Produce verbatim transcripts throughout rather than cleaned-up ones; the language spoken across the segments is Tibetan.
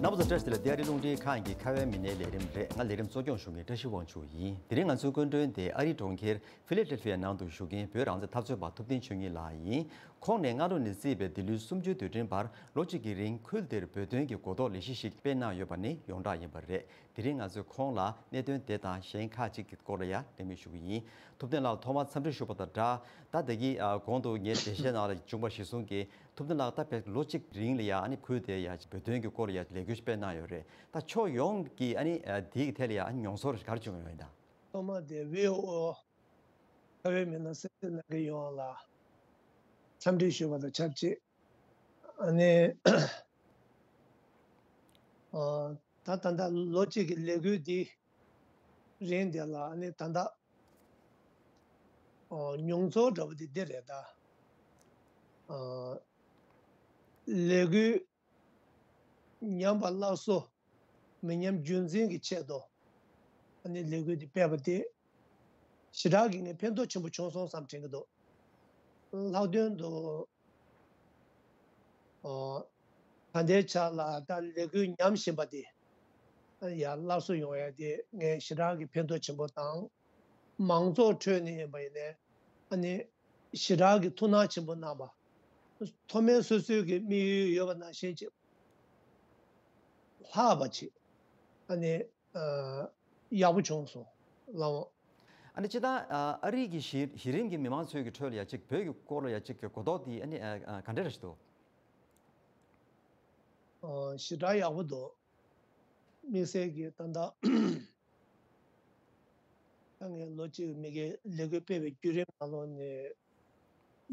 རྣམ་པ་ཚོ་བཀྲ་ཤིས་བདེ་ལེགས། འདི་ཨ་རིའི་རླུང་འཕྲིན་ཁང་གི་ཁ་བའི་མི་སྣའི་ལས་རིམ་རེད། ང་ལས་རིམ་གཙོ་སྐྱོང་ཞུ་མཁན་བཀྲ་ཤིས་དབང་ཕྱུག་ཡིན། དེ་རིང་ང་ཚོའི་སྐུ་མགྲོན་དེ་ཨ་རིའི་གྲོང་ཁྱེར་ཕི་ལེ་ཌེལ་ཕི་ཡ་ནང་དུ་བཞུགས་མཁན་བོད་རང་བཙན་འཐབ་རྩོད་པ་ཐུབ་བསྟན་ཆོས་ཉིད་ལགས་ཡིན། ཁོང་ནས་སྔ་དྲོ་ནས་བརྩིས་པའི་འདི་ལོའི་གསུམ་བཅུའི་དུས་དྲན་བར་ལོ་གཅིག་གི་རིང་ཁུལ་དེར་བོད་དོན་གྱི་གོ་རྟོགས་ལས་གཞི་ཞིག་སྤེལ་གནང་ཡོད་པ་ནི་ཡོངས་གྲགས་ཡིན་པ་རེད། དེ་རིང་ང་ཚོས་ཁོང་ལ་གནད་དོན་དེ་དང་གཞན་ཁག་ཅིག་གི་སྐོར་ལ་ཡང་གླེང་མོལ་ཞུ་གི་ཡིན། ཐུབ་བསྟན་ལགས་ཐོག་མར་འཚམས་འདྲི་ཞུ་བ་དང་སྦྲགས། ད་ད་གིན་ཨ་གོང་དུ་ངས་འགྲེལ་བཤད་ནང་ལ་བྱུང་བ་གཞིར་བཟུང་གིས་ཐུབ་བསྟན་ལགས་ད་བོད་ལོ་གཅིག་རིང་ལ་ཡང་ཨ་ནི་ཁུལ་དེ་ཡང་བོད་དོན་གྱི་སྐོར་ལ་ཡང་ལས་འགུལ་སྤེལ་གནང་ཡོད་རེད། ད་ཕྱོགས་ཡོངས་ཀྱི་ཨ་ནི་ཨ་དེའི་ཐད་ལ་ཡང་ཨ་ནི་མྱོང་ཚོར་ག་རེ་བྱུང་ཡོད་ཡིན་ད། ཐོག་མ་དེ་བྷི་ཨོ་ཨེ་ཁ་བའི་མི་སྣ་གསན་གཟིགས་གནང་མཁན་ཡོངས་ལ་འཚམས་འདྲི་ཞུ་བ་དང་ཆབས་ཅིག་ཨ་ནི་ཨ་ད་ད་ལྟ་ལོ་གཅིག་གི་ལས་འགུལ་འདི་རིང་དེ་ལ་ཨ་ནི་ད་ལྟ་ཨ་མྱོང་ཚོར་འདྲ་བོ་དེ་འདི་རེད་ད། ཨ་ལས་འགུལ་ཉམས་པ་སླར་གསོ་མི་ཉམས་རྒྱུན་འཛིན་གྱི་ཆེད་དུ་ཨ་ནི་ལས་འགུལ་འདི་སྤེལ་བ་དེ་ཞེ་དྲག་གི་ངས་ཕན་ཐོགས་ཆེན་པོ་བྱུང་སོང་བསམ་དྲན་གྱི་འདུག་ལྷག་དོན་དུ་ཨ་ད་ལྟའི་ཆ་ལ་ད་ལས་འགུལ་ཉམས་བཞིན་པ་དེ་ཡང་སླར་གསོ་ཡོང་ཡ་དེ་ངས་ཞེ་དྲག་གི་ཕན་ཐོགས་ཆེན་པོ་དང་། མང་ཚོགས་ཁྲོད་ནས་ཡིན་པ་ཡིན་ནའི་ཨ་ནི་ཞེ་དྲག་གི་ཐུགས་སྣང་ཆེན་པོ་གནང་བ། མཐོ་དམན་སོ་སོའི་གི་དམིགས་ཡུལ་ཡོད་པ་ནང་བཞིན་ཅིག་ལྷག་པ་ཅིག་ཨ་ནི་ཨ་ཡག་པོ་བྱུང་སོང་ལགས་འོང་། ཨ་ནི་སྤྱིར་བཏང་ཨ་ཨ་རི་གི་གཞི་གཞི་རིམ་གྱི་མི་མང་ཚོའི་གི་ཁྲོད་ལ་ཡ་གཅིག་བོད་ཀྱི་སྐོར་ལ་ཡ་གཅིག་གི་གོ་རྟོགས་དེ་ཨ་ནི་ཨ་ཨ་ག་འདྲ་རེ་ཞིག་འདུག་ཨ་ཞེ་དྲག་ཡག་པོ་འདུག་དམིགས་བསལ་གྱི་ད་ལྟ་ད་ངས་ལོ་གཅིག་མ་གི་ལས་འགུལ་སྤེལ་བའི་བརྒྱུད་རིམ་ནང་ལོགས་ནས་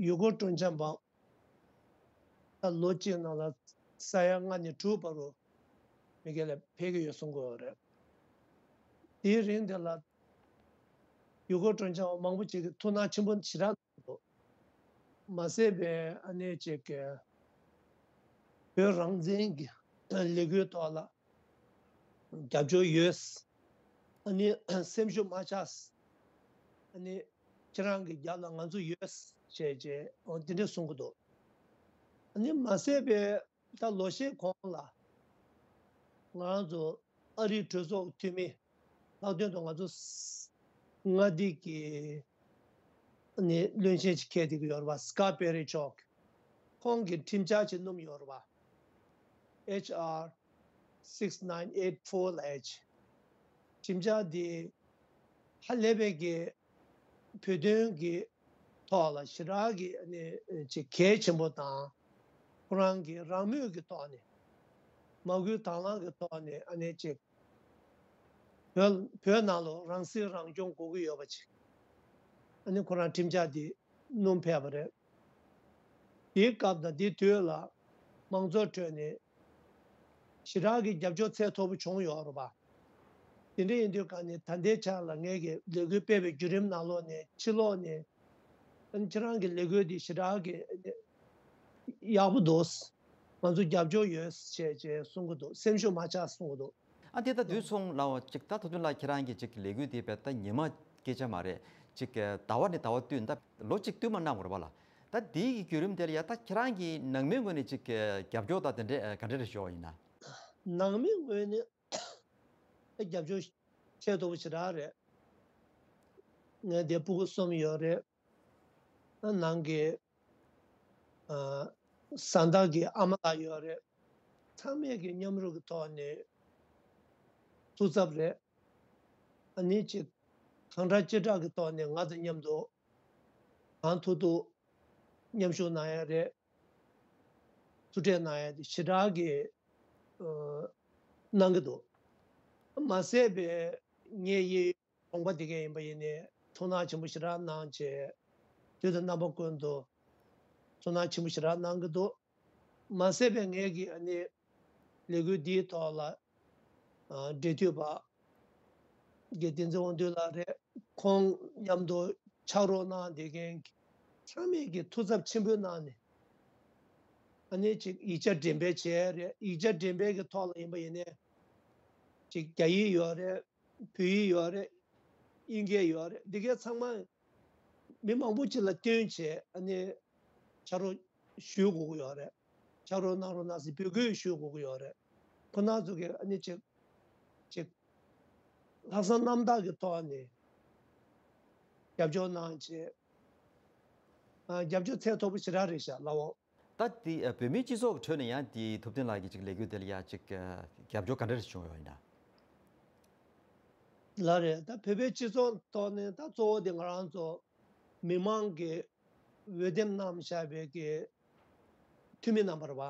ཡུལ་སྐོར་སྤྲོ་འཆམ་པ་ད་ལོ་གཅིག་ནང་ལ་ས་ཡ་ལྔ་ནས་དྲུག་བར་དུ་མ་གི་ལ་ཕེབས་ཀྱི་ཡོད་གསུང་གི་ཡོད་རེད། དེའི་རིང་དེ་ལ་ཡུལ་སྐོར་སྤྲོ་འཆམ་པ་མང་པོ་ཅིག་གིས་ཐུགས་སྣང་ཆེན་པོ་ཞེ་དྲག་གནང་འདུག་མ་ཟད་པའི་ཨ་ནེ་ཅིག་གིས་བོད་རང་བཙན་གྱི་ལས་འགུལ་ཐོག་ལ་རྒྱབ་སྐྱོར་ཡོད། ཨ་ནི་སེམས་ཤུགས་མ་ཆག་ཨ་ནི་ཁྱེད་རང་གི་རྒྱབ་ལ་ང་ཚོ་ཡོད་ཅེས་ཅེས་འོ་དེ་འདྲས་གསུང་གི་འདུག་ཨ་ནི་མ་ཟད་པའི་ད་ལོ་ཤས་གོང་ལ་ང་རང་ཚོ་ཨ་རིའི་གྲོས་ཚོགས་འཐུས་མི་ལྷག་དོན་དུ་ང་ཚོ་མངའ་སྡེ་གི་ནས་བློན་ཆེན་ཞིག་འཁེལ་བསྡད་ཀྱི་ཡོད་རེད་པ། Scott Pettichuk ཁོང་གིས་ཁྲིམས་འཆར་ཅིག་བསྣུབས་ཡོད་རེད་པ། H R six nine eight four ལབ་ཡ་ཅིག་ཁྲིམས་འཆར་འདི་ཧ་ལས་པའི་གི་བོད་དོན་གྱི་ཐོག་ལ་ཞེ་དྲག་གི་ཨ་ནི་ཅིག་གལ་ཆེན་པོ་དང་། ཁོ་རང་གི་རང་མོས་ཀྱི་ཐོག་ནས་མ་བསྐུལ་དང་བླངས་ཀྱི་ཐོག་ནས་ཨ་ནི་ཅིག་བོད་བོད་ནང་ལ་རང་སྲིད་རང་སྐྱོང་དགོས་ཀྱི་ཡོད་པ་ཅིག་ཨ་ནི་ཁོ་རང་ཁྲིམས་འཆར་འདི་བསྣུབས་ཕེབས་པ་རེད། དེའི་སྐབས་དང་དེའི་དུས་ལ་མང་ཚོགས་ཁྲོད་ནས་ཞེ་དྲག་གི་རྒྱབ་སྐྱོར་ཚད་མཐོ་པོ་བྱུང་ཡོད་རེད་པ། དེ་འདྲ་ཡིན་དུས་ག་ནས་ད་ལྟའི་ཆ་ལ་ངས་ཀྱི་ལས་འགུལ་སྤེལ་བའི་བརྒྱུད་རིམ་ནང་ལོགས་ནས་ཕྱི་ལོགས་ནས་ཨ་ནི་ཁྱེད་རང་གི་ལས་འགུལ་འདི་ཞེ་དྲག་གི་ཡག་པོ་འདུག་ང་ཚོ་རྒྱབ་སྐྱོར་ཡོད་ཅེས་ཅེས་གསུང་གི་འདུག་སེམས་ཤུགས་མ་ཆག་གསུང་གི་འདུག་ཨ་དེ་ད་དུས་མཚུངས་ལའོ་ཅིག་ད་ཐུབ་བསྟན་ལགས་ཁྱེད་རང་གི་ཅིག་ལས་འགུལ་དེ་བས་ད་ཉི་མ་སྐད་ཆ་མ་རེད། ཅིག་ཟླ་བ་ནས་ཟླ་བ་བསྟུད་ད་ལོ་གཅིག་བསྟུད་མར་གནང་དགོས་རེད་པ་ལ། ད་དེའི་གི་བརྒྱུད་རིམ་དེ་ལ་ཡ་ད་ཁྱེད་རང་གི་ནང་མིའི་ངོས་ནས་ཅིག་རྒྱབ་སྐྱོར་དང་དེ་འདྲས་ག་འདྲས་རེ་ཞུ་བ་ཡིན་ན། ནང་མིའི་ངོས་ནས་རྒྱབ་སྐྱོར་ཆེ་མཐོ་པོ་ཞེ་དྲག་རེད། ངའི་དེ་སྤུ་གུ་གསུམ་ཡོད་རེད། ནང་གི་ཨ་བཟའ་ཟླ་གི་ཨ་མ་ལགས་ཡོད་རེད། ཚང་མས་ཀྱི་མཉམ་རུབ་ཀྱི་ཐོག་ནས་ཐུགས་འཚབ་རེད། ཨ་ནི་ཅིག་གང་དྲག་ཅི་དྲག་གི་ཐོག་ནས་ང་དང་མཉམ་དུ་གང་ཐུབ་ཐུབ་མཉམ་ཞུགས་གནང་ཡ་རེད། ཐུག་འཕྲད་གནང་ཡ་དེ་ཞེ་དྲག་གི་ཨ་གནང་གི་འདུག་མ་ཟད་པའི་ངའི་གཡས་གྲོང་པ་དེ་ག་ཡིན་པ་ཡིན་ནའི་ཐུགས་སྣང་ཆེན་པོ་ཞེ་དྲག་གནང་བྱས། དུས་དང་རྣམ་པ་ཀུན་ཏུ་ཐུགས་སྣང་ཆེན་པོ་ཞེ་དྲག་གནང་གི་འདུག་མ་ཟད་པའི་ངས་ཀྱི་ཨ་ནི་ལས་འགུལ་འདིའི་ཐོག་ལ་ཨ་འབྲེལ་མཐུད་པ་དགེ་བསྟན་འཛིན་དབང་འདུས་ལགས་རེད། ཁོང་མཉམ་དུ་ཕྱག་རོགས་གནང་བསྡད་མཁན་གྱི་ཚང་མས་ཀྱི་ཐུགས་འཚབ་ཆེན་པོའི་ནང་ནས་ཨ་ནི་ཅིག་ཡིག་ཆ་འགྲེམས་སྤེལ་བྱས་རེད། ཡིག་ཆ་འགྲེམས་སྤེལ་གྱི་ཐོག་ལ་ཡིན་པ་ཡིན་ནའི་ཅིག་རྒྱ་ཡིག་ཡོད་རེད། བོད་ཡིག་ཡོད་རེད། དབྱིན་སྐད་ཡོད་རེད། འདི་གའི་ཚང་མ་མི་མང་པོ་ཅིག་ལ་སྟོན་བྱས་ཨ་ནི་ཕྱག་རོགས་ཞུ་དགོས་ཀྱི་ཡོད་རེད། ཕྱག་རོགས་གནང་རོགས་གནང་ཟེར་འབོད་སྐུལ་ཞུ་དགོས་ཀྱི་ཡོད་རེད། ཁོ་ན་ཚོ་གི་ཨ་ནི་ཅིག་ཅིག་ལྷག་བསམ་རྣམ་དག་གི་ཐོག་ནས་རྒྱབ་སྐྱོར་གནང་བྱས། ཨ། རྒྱབ་སྐྱོར་ཚད་མཐོ་པོ་ཞེ་དྲག་རེད་ཤག་ལགས་འོ། ད་དེ་ཨ་བོད་མིའི་སྤྱི་ཚོགས་ཀྱི་ཁྲོད་ནས་ཡང་དེ་ཐུབ་བསྟན་ལགས་ཀྱི་ཅིག་ལས་འགུལ་དེ་ལ་ཡང་ཅིག་ཨ་རྒྱབ་སྐྱོར་ག་འདྲ་ཞིག་བྱུང་ཡོད་ཡིན་ན། ལགས་རེད། ད་བོད་པའི་སྤྱི་ཚོགས་ཐོག་ནས་ད་གཙོ་བོ་དེ་ང་རང་ཚོ་མི་མང་གི་འོས་འདེམས་གནང་བཞག་པའི་གི་འཐུས་མི་རྣམ་པ་རེད་པ།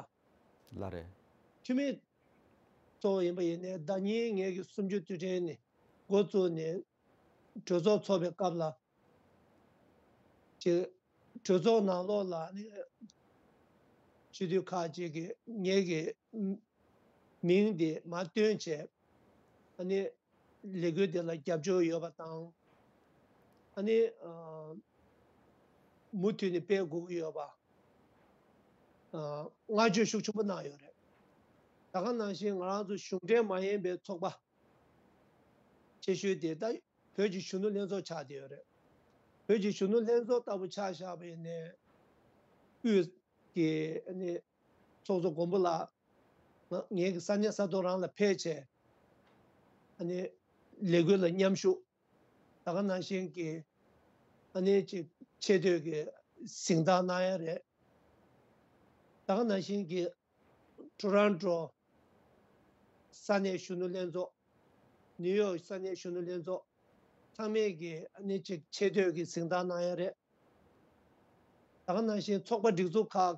ལགས་རེད། འཐུས་མི་གཙོ་བོ་ཡིན་པ་ཡིན་ནའི་ཟླ་ཉིན་ངེད་ཀྱི་གསུམ་བཅུ་དུས་དྲན་ནས་འགོ་བཙུགས་ནས་གྲོས་ཚོགས་ཚོགས་པའི་སྐབས་ལ། ཅིག་གྲོས་ཚོགས་ནང་ལོགས་ལ་ནི་སྤྱི་འཐུས་ཁག་ཅིག་གིས་ངེད་ཀྱི་མིང་དེ་མར་བཏོན་བྱས། ཨ་ནི་ལས་འགུལ་དེ་ལ་རྒྱབ་སྐྱོར་ཡོད་པ་དང་། ཨ་ནི་ཨ་མུ་མཐུད་ནས་སྤེལ་དགོས་ཀྱི་ཡོད་པ། ཨ་བསྔགས་བརྗོད་ཤུགས་ཆེན་པོ་གནང་ཡོད་རེད། ད་ག་ནང་བཞིན་ང་རང་ཚོ་གཞུང་འབྲེལ་མ་ཡིན་པའི་ཚོགས་པ་ཆེ་ཤོས་དེ་ད་བོད་ཀྱི་གཞོན་ནུ་ལྷན་ཚོགས་ཆགས་བསྡད་ཡོད་རེད། བོད་ཀྱི་གཞོན་ནུ་ལྷན་ཚོགས་ལྟ་བུ་ཆ་བཞག་པ་ཡིན་ནའི་དབུས་ཀྱི་ཨ་ནི་ཚོགས་གཙོ་མགོན་པོ་ལགས་ང་ངེད་ཀྱི་ས་གནས་ས་ཐོག་རང་ལ་ཕེབས་བྱས། ཨ་ནི་ལས་འགུལ་ལ་མཉམ་ཞུགས། ད་ག་ནང་བཞིན་གྱི་ཨ་ནི་ཅིག་ཆེ་བསྟོད་ཀྱི་གཟེངས་རྟགས་གནང་ཡ་རེད། ད་ག་ནང་བཞིན་གྱི་ཊོ་རོན་ཊོ་ས་གནས་གཞོན་ནུ་ལྷན་ཚོགས། ནིའུ་ཡོག་ས་གནས་གཞོན་ནུ་ལྷན་ཚོགས། ཚང་མས་ཀྱི་ཨ་ནི་ཅིག་ཆེ་བསྟོད་ཀྱི་གཟེངས་རྟགས་གནང་ཡ་རེད། ད་ག་ནང་བཞིན་ཚོགས་པ་སྒྲིག་འཛུགས་ཁག་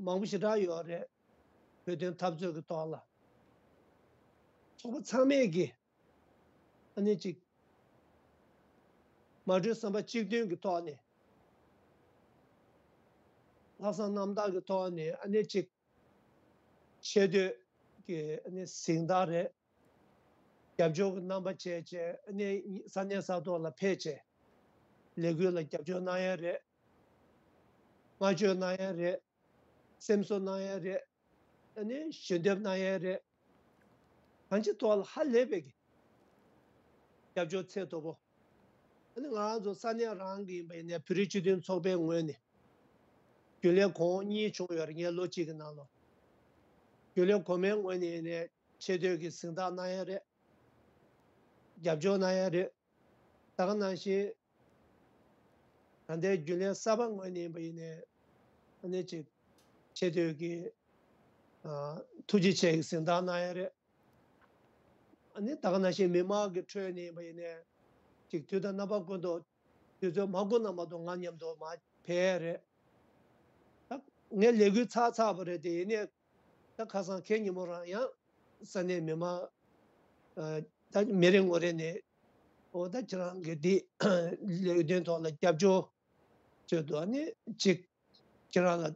མང་པོ་ཞེ་དྲག་ཡོད་རེད། བོད་དོན་འཐབ་རྩོད་ཀྱི་ཐོག་ལ། ཚོགས་པ་ཚང་མས་ཀྱི་ཨ་ནི་ཅིག་མ་གྲོས་བསམ་པ་གཅིག་མཐུན་གྱི་ཐོག་ནས། ལྷག་བསམ་རྣམ་དག་གི་ཐོག་ནས་ཨ་ནི་ཅིག་ཆེ་བསྟོད་ཀྱི་ཨ་ནི་གཟེངས་རྟགས་རེད། རྒྱབ་སྐྱོར་གྱི་རྣམ་པ་བྱས་བྱས་ཨ་ནི་ས་གནས་ས་ཐོག་ལ་ཕེབས་བྱས་ལས་འགུལ་ལ་རྒྱབ་སྐྱོར་གནང་ཡ་རེད། བསྔགས་བརྗོད་གནང་ཡ་རེད། སེམས་གསོ་གནང་ཡ་རེད། ཨ་ནི་ཞལ་འདེབས་གནང་ཡ་རེད། གང་ཅིའི་ཐོག་ལ་ཧ་ལས་པའི་གི་རྒྱབ་སྐྱོར་ཚད་མཐོ་པོ། ཨ་ནི་ང་རང་ཚོ་ས་གནས་རང་གི་ཡིན་པ་ཡིན་ནའི་བོད་རིགས་སྤྱི་མཐུན་ཚོགས་པའི་ངོས་ནས་རྒྱུན་ལས་གོང་འོག་གཉིས་བྱུང་ཡོད་རེད། ངའི་ལོ་གཅིག་གི་ནང་ལ་རྒྱུན་ལས་གོང་མའི་ངོས་ནས་ཡིན་ནའི་ཆེ་བསྟོད་ཀྱི་གཟེངས་རྟགས་གནང་ཡ་རེད། རྒྱབ་སྐྱོར་གནང་ཡ་རེད། ད་ག་ནང་བཞིན་ད་ལྟའི་རྒྱུན་ལས་གསར་པ་ངོས་ནས་ཡིན་པ་ཡིན་ནའི་ཨ་ནི་ཅིག་ཆེ་བསྟོད་ཀྱི་ཨ་ཐུགས་རྗེ་ཆེ་གི་གཟེངས་རྟགས་གནང་ཡ་རེད། ཨ་ནི་ད་ག་ནང་བཞིན་མི་མང་གི་ཁྲོད་ནས་ཡིན་པ་ཡིན་ནའི་ཅིག་དུས་དང་རྣམ་པ་ཀུན་ཏུ་དུས་ཚོད་མ་འགོར་ན་མ་གཏོགས་ང་མཉམ་དུ་མར་ཕེབས་ཡ་རེད། ད་ངའི་ལས་འགུལ་ཚར་ཚར་བ་རེད་དེ། ཡིན་ནའི་ད་ཁ་སང་ཁེ་ཉིན་མོ་རང་ཡང་ས་གནས་མི་མང་ཨ་ད་མི་རེ་ངོ་རེ་ནས་འོ་ད་ཁྱེད་རང་གི་འདི་ལས་དོན་ཐོག་ལ་རྒྱབ་སྐྱོར་བྱེད་དུ་ཨ་ནི་ཅིག་ཁྱེད་རང་ལ་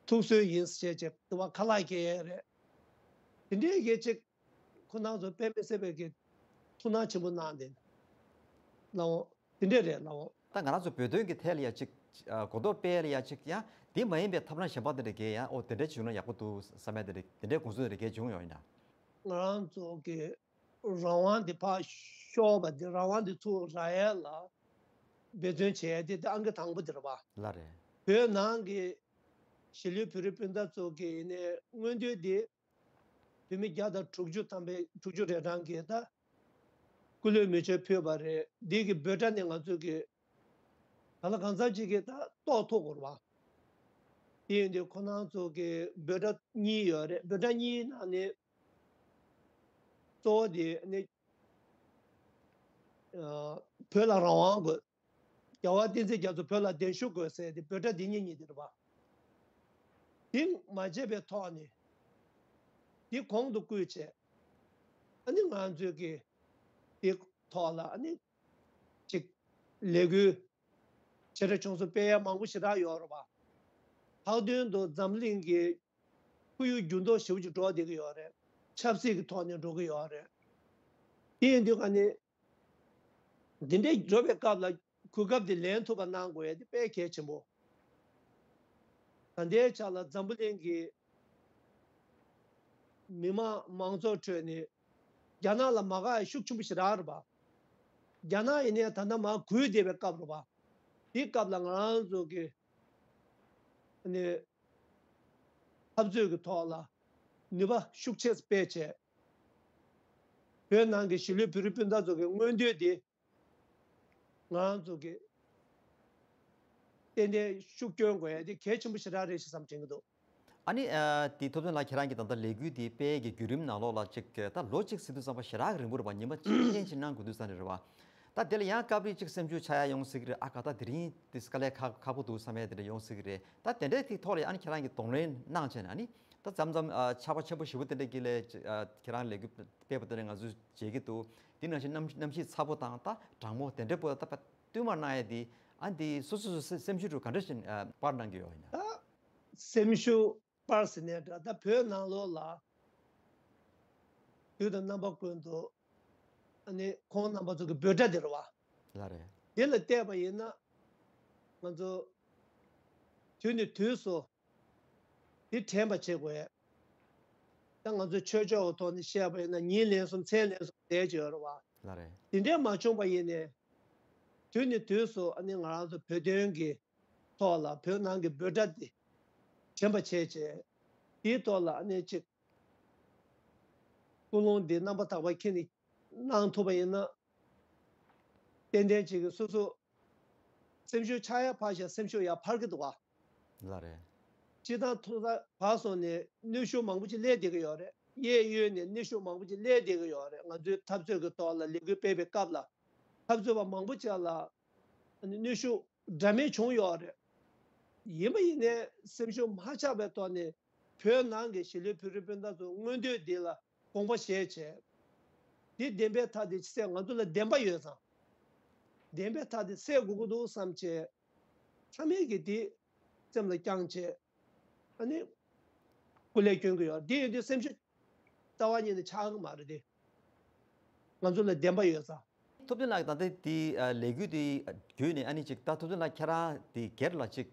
ཐུགས་གསོས་ཡིན་ཟེར་བྱས་ཅིག་དུ་བ་ཁ་ལག་སྐྱེལ་ཡས་རེད། དེ་འདྲའི་གི་ཅིག་ཁོ་རང་ཚོ་དཔེ་མི་སྲིད་པའི་གི་ཐུགས་སྣང་ཆེན་པོ་གནང་བསྡད་ལགས་འོང་། དེ་འདྲས་རེད་ལགས་འོང་། ད་ང་རང་ཚོ་བོད་དོན་གྱི་ཐད་ལ་ཡ་ཅིག་ཨ་གོ་རྟོགས་སྤེལ་ལ་ཡ་ཅིག་ཡང་དེ་མ་ཡིན་པའི་ཐབས་ལམ་གཞན་པ་དེ་འདྲ་གས་ཡང་ཨོ་དེ་འདྲས་བྱུང་ན་ཡག་པོ་འདུག་བསམ་ཡ་དེ་འདྲས་དེ་འདྲས་དགོངས་ཚུལ་དེ་འདྲས་གས་བྱུང་ཡོད་ཡིན་ན། ང་རང་ཚོ་གི་རང་དབང་དེ་ཕར་ཤོར་བ་དེ་རང་དབང་དེ་ཚུར་རག་ཡ་ལ་འབད་བརྩོན་བྱས་ཏེ་དེ་ཨང་ཀི་དང་པོ་དེ་རེད་པ། ལགས་རེད། བོད་ནང་གི་གཞིས་ལུས་བོད་རིགས་སྤུན་ཟླ་ཚོ་གི་ཡིན་ནའི་མངོན་འདོད་དེ། བོད་མི་བརྒྱ་དང་དྲུག་ཅུ་ཐམ་པའི་དྲུག་ཅུ་རེ་གྲངས་ཀྱིས་ད་སྐུ་ལུས་མེ་མཆོད་ཕུལ་བ་རེད། འདི་གི་འབོད་སྒྲ་ནི་ང་ཚོ་གི་གང་ལ་གང་འཚམ་ཅིག་གིས་ད་རྟོགས་ཐུབ་དགོས་རེད་པ། དེ་ཡིན་དུས་ཁོ་རང་ཚོ་གི་འབོད་སྒྲ་གཉིས་ཡོད་རེད། འབོད་སྒྲ་གཉིས་ནང་ནས་གཙོ་བོ་དེ་ནི་ཨ་བོད་ལ་རང་དབང་དགོས། རྒྱལ་བ་བསྟན་འཛིན་རྒྱ་མཚོ་བོད་ལ་གདན་ཞུ་དགོས་ཟེར་ཏེ་འབོད་སྒྲ་འདི་གཉིས་གཉིས་འདི་རེད་པ། འདི་མ་བརྗེད་པའི་ཐོག་ནས་འདི་གོང་དུ་བཀུར་བྱས། ཨ་ནི་ང་ཚོས་ཀྱི་འདི་ཐོག་ལ་ཨ་ནི་ཅིག་ལས་འགུལ་ཆེ་ཕྲ་ཆུང་གསུམ་སྤེལ་ཡ་མང་པོ་ཞེ་དྲག་ཡོད་རེད་པ། ལྷག་དོན་དུ་འཛམ་གླིང་གི་ཁོར་ཡུག་འགྱུར་ལྡོག་ཞེ་པོ་ཅིག་འགྲོ་བསྡད་ཀྱི་ཡོད་རེད། ཆབ་སྲིད་ཀྱི་ཐོག་ནས་འགྲོ་གི་ཡོད་རེད། དེ་ཡིན་དུས་ཨ་ནི། འདི་འདྲའི་འགྲོ་བའི་སྐབས་ལ་གོ་སྐབས་དེ་ལེན་ཐུབ་པ་གནང་དགོས་ཡ་དེ་དཔེ་གལ་ཆེན་པོ། ད་ལྟའི་ཆ་ལ་འཛམ་བུ་གླིང་གི་མི་མང་མང་ཚོགས་ཁྲོད་ནས་རྒྱ་ནག་ལ་མ་དགའ་ཡ་ཤུགས་ཆེན་པོ་ཞེ་དྲག་རེད་པ། རྒྱ་ནག་ཡིན་ནའི་ད་ལྟ་མར་རྒུད་བསྡད་པའི་སྐབས་རེད་པ། དེའི་སྐབས་ལ་ང་རང་ཚོ་གི་ཨ་ནི་འཐབ་རྩོད་ཀྱི་ཐོག་ལ་ ནུས་པ་ཤུགས་ཆེ་སྤེལ་བྱས། བོད་ནང་གི་གཞིས་ལུས་བོད་རིགས་སྤུན་ཟླ་ཚོ་གི་མངོན་འདོད་དེ་ང་རང་ཚོ་གི་ཏན་ཏན་ཤུགས་སྐྱོན་དགོས་ཡ་དེ་གལ་ཆེན་པོ་ཞེ་དྲག་རེད་ཅེས་བསམ་དྲན་གྱི་འདུག། ཨ་ནི་ཨ་དེ་ཐུབ་བསྟན་ལགས་ཁྱེད་རང་གིས་ད་ལྟ་ལས་འགུལ་དེ་སྤེལ་གྱི་བརྒྱུད་རིམ་ནང་ལོགས་ལ་ཅིག་ད་ལོ་གཅིག་ཟེར་དུས་ཙམ་པ་ཞེ་དྲག་རིང་པོ་རེད་པ། ཉི་མ་གཅིག་ཅན་ཅིག་གནང་དགོས་དུས་ཙམ་རེད་པ། ད་དེ་ལ་ཡང་སྐབས་རེ་ཅིག་སེམས་ཤུགས་ཆག་ཡ་ཡོང་སྲིད་ཀྱི་རེད། ཨ་ཁ་ད་དེ་རིང་དེ་དཀའ་ལས་ཁག་ཁག་པོ་འདུག་བསམ་ཡ་དེ་འདྲ་ཡོང་སྲིད་ཀྱི་རེད། ད་དེ་འདྲའི་ཐིག་ཐོག་ལ་ཨ་ནི་ཁྱེད་རང་གིས་གདོང་ལེན་གནང་བྱས་ནས་ཨ་ནི་ད་མཚམས་མཚམས་ཨ་ཆར་པ་ཆེན་པོ་ཞེ་པོ་དེ་འདྲ་གི་ལས་ཨ་ཁྱེད་རང་ལས་འགུལ་སྤེལ་བ་དེ་འདྲ་ང་ཚོས་མཇལ་གྱི་འདུག། དེ་ནང་བཞིན་གནམ་གནམ་གཤིས་ཚ་པོ་དང་ད་གྲང་མོ་དེ་འདྲའི་པོ་ད་བསྟུད་མར་གནང་ཡ་དེ་ཨ་འདི་སོ་སོ་སོ་སེམས་ཤུགས་དེ་ག་འདྲ་ཞིག་ཨ་སྤར་གནང་གི་ཡོད་ཡིན་ན། ད་སེམས་ཤུགས་སྤར་ཟེར་ནའི་འདྲ། ད་བོད་ནང་ལོགས་ལ་དུས་དང་རྣམ་པ་ཀུན་ཏུ་ཨ་ནི་ཁོང་རྣམ་པ་ཚོ་གི་འབོད་སྒྲ་དེ་རེད་བ། ལགས་རེད། དེ་ལ་བལྟས་པ་ཡིན་ན་ང་ཚོ་དུས་ནས་དུས་སུ་དེ་དྲན་པ་བྱེད་དགོས། ད་ང་ཚོ་ཆོས་ཕྱོགས་ཀྱི་ཐོག་ནས་བཤད་པ་ཡིན་ན་ཉིན་ལན་གསུམ་མཚན་ལན་གསུམ་བསྡད་ཀྱི་ཡོད་རེད་བ། ལགས་རེད། དེ་འདྲས་མ་བྱུང་པ་ཡིན་ནའི་དུས་ནས་དུས་སུ་ཨ་ནི་ང་རང་ཚོ་བོད་དོན་གྱི་ཐོག་ལ་བོད་ནང་གི་འབོད་སྒྲ་འདི་དྲན་པ་བྱས་བྱས། དེའི་ཐོག་ལ་ཨ་ནི་ཅིག་ཀུན་སློང་འདི་རྣམ་པ་དག་པ་ཁྱེད་ནས་གནང་ཐུབ་པ་ཡིན་ན། ཏན་ཏན་ཅིག་གི་སོ་སོ་སེམས་ཤུགས་ཆག་ཡ་འཕར་ཞིང་སེམས་ཤུགས་ཡར་འཕར་གྱི་འདུག་བ། ལགས་རེད། སྤྱིར་བཏང་ཐོག་མཐའ་བར་གསུམ་ནས་གནོན་ཤུགས་མང་པོ་ཅིག་སླེབས་བསྡད་ཀྱི་ཡོད་རེད། གཡས་གཡོན་ནས་གནོན་ཤུགས་མང་པོ་ཅིག་སླེབས་བསྡད་ཀྱི་ཡོད་རེད། ང་ཚོའི་འཐབ་རྩོད་ཀྱི་ཐོག་ལ་ལས་འགུལ་སྤེལ་བའི་སྐབས་ལ་འཐབ་རྩོད་པ་མང་པོ་ཅིག་ལ་གནོན་ཤུགས་འདྲ་མིན་བྱུང་ཡོད་རེད། ཡིན་པ་ཡིན་ནའི་སེམས་ཤུགས་མ་ཆག་པའི་ཐོག་ནས་བོད་ནང་གི་གཞིས་ལུས་བོད་རིགས་སྤུན་ཟླ་ཚོ་མངོན་འདོད་འདི་ལ་དགོངས་པ་བཞེས་བྱས། འདི་བདེན་པའི་མཐའ་དེ་ཅི་ཟེར་ང་ཚོ་ལ་བདེན་པ་ཡོད་ཙང་། བདེན་པའི་མཐའ་དེ་གསལ་དགོས་ཀྱི་འདུག་བསམ་བྱས། ཚང་མས་ཀྱིས་འདི་སེམས་ལ་བཅངས་བྱས། ཨ་ནི་སྐུ་ལས་སྐྱོན་གྱི་ཡོད། འདི་ཡིན་དུས་སེམས་ཤུགས་རྩ་བ་ཉིད་ནས་ཆག་གི་མ་རེད་དེ། ང་ཚོ་ལ་བདེན་པ་ཡོད་ཙང་། ཐུབ་བསྟན་ལགས་ད་ལྟ་འདི་ཨ་ལས་འགུལ་འདི་བརྒྱུད་ནས་ཨ་ནི་ཅིག་ད་ཐུབ་བསྟན་ལགས་ཁྱེད་རང་འདི་སྒེར་ལ་ཅིག་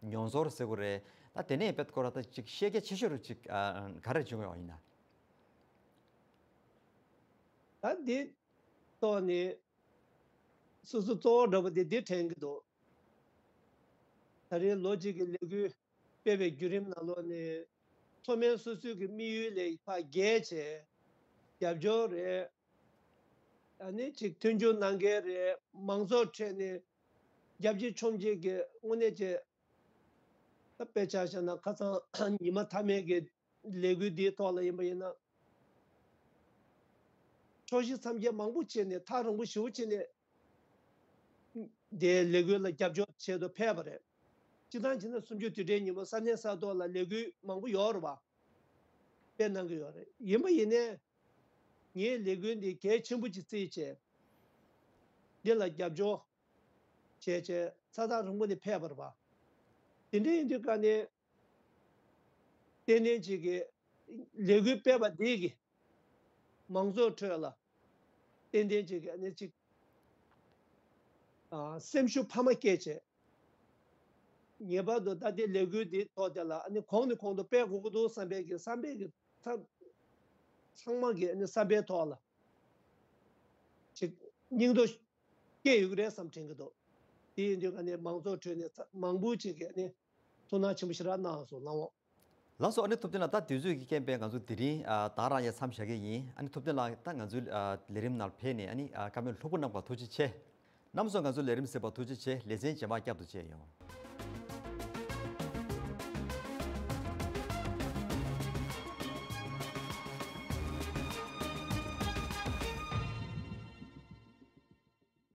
མྱོང་ཚོར་ཟེར་དགོས་རེད། ད་དེ་ནས་དཔེ་སྐོར་ད་ཅིག་ཤེས་རྒྱ་ཆེ་ཤོས་རུ་ཅིག་ཨ་ག་རེ་བྱུང་ཡོད་ཡིན་ན། ད་འདི་ཐོག་ནས་སོ་སོ་གཙོ་བོ་འདྲ་པོ་དེ་འདི་དྲན་གྱི་འདུག། ད་རེས་ལོ་གཅིག་གི་ལས་འགུལ་སྤེལ་བའི་བརྒྱུད་རིམ་ནང་ལོགས་ནས་མཐོ་དམན་སོ་སོའི་གི་དམིགས་ཡུལ་ལས་ཕར་བརྒལ་བྱས། རྒྱབ་སྐྱོར་རེད། ཨ་ནི་ཅིག་མཐུན་འགྱུར་གནང་མཁན་རེད། མང་ཚོགས་ཁྲོད་ནས་རྒྱབ་ཀྱི་མཆོང་ཀྱི་གི་དངོས་གནས་ཀྱི་ད་དཔེ་ཆ་བཞག་ན་ཁ་སང་ཉི་མ་མཐའ་མའི་གི་ལས་འགུལ་འདིའི་ཐོག་ལ་ཡིན་པ་ཡིན་ན། ཕྱོགས་བཞི་མཚམས་བརྒྱད་མང་པོ་བྱས་ནས་ཐག་རིང་པོ་ཞེ་པོ་བྱས་ནས་དེའི་ལས་འགུལ་ལ་རྒྱབ་སྐྱོར་བྱེད་དུ་ཕེབས་པ་རེད། སྤྱིར་བཏང་བྱས་ན་གསུམ་བཅུ་དུས་དྲན་ཉིན་མོ་ས་གནས་ས་ཐོག་ལ་ལས་འགུལ་མང་པོ་ཡོད་རེད་བ། སྤེལ་གནང་གི་ཡོད་རེད། ཡིན་པ་ཡིན་ནའི་ངའི་ལས་འགུལ་འདི་གལ་ཆེན་པོ་ཅིག་བརྩིས་བྱས། འདི་ལ་རྒྱབ་སྐྱོར་བྱས་བྱས་ས་ཐག་རིང་པོ་ནས་ཕེབས་པ་རེད་བ། དེ་འདྲ་ཡིན་དུས་ཀ་ནས། ཏན་ཏན་ཅིག་གི་ལས་འགུལ་སྤེལ་བ་འདི་གིས་མང་ཚོགས་ཁྲོད་ལ་ཏན་ཏན་ཅིག་གི་ཨ་ནི་ཅིག་ཨ་སེམས་ཤུགས་འཕར་མ་སྐྱེད་བྱས། ངེས་པར་དུ་ད་ལྟའི་ལས་འགུལ་འདི་ཐོག་དེ་ལ་ཨ་ནི་གོང་ནས་གོང་དུ་སྤེལ་དགོས་ཀྱི་འདུག་བསམ་པའི་གི་བསམ་པའི་གི་ཚང་ཚང་མ་གི་ཨ་ནི་བསམ་པའི་ཐོག་ལ་ཅིག་སྙིང་སྟོབས་སྐྱེས་ཡོད་ཀྱི་རེད་བསམ་དྲན་གྱི་འདུག། དེ་ཡིན་དུས་ཀ་ནས་མང་ཚོགས་ཁྲོད་ནས་ཚ་མང་པོ་ཅིག་གིས་ནི་ཐུགས་སྣང་ཆེན་པོ་ཞེ་དྲག་གནང་སོང་ལགས་འོང་། ལགས་སོ། ཨ་ནི་ཐུབ་བསྟན་ལགས་ད་དུས་ཚོད་ཀྱི་རྐྱེན་པས་ང་ཚོ་དེ་རིང་ཨ་ད་རང་ཡང་མཚམས་བཞག་གི་ཡིན། ཨ་ནི་ཐུབ་བསྟན་ལགས་ད་ང་ཚོའི་ཨ་ལས་རིམ་ནང་ཕེབས་ནས་ཨ་ནི་ཨ་བཀའ་མོལ་ལྷུག་པོ་གནང་བར་ཐུགས་རྗེ་ཆེ། རྣམ་པ་ཚོ་ང་ཚོའི་ལས་རིམ་གཟིགས་པར་ཐུགས་རྗེ་ཆེ། ལེ་ཚན་རྗེས་མ་བསྐྱར་དུ་མཇལ་ཡོང་།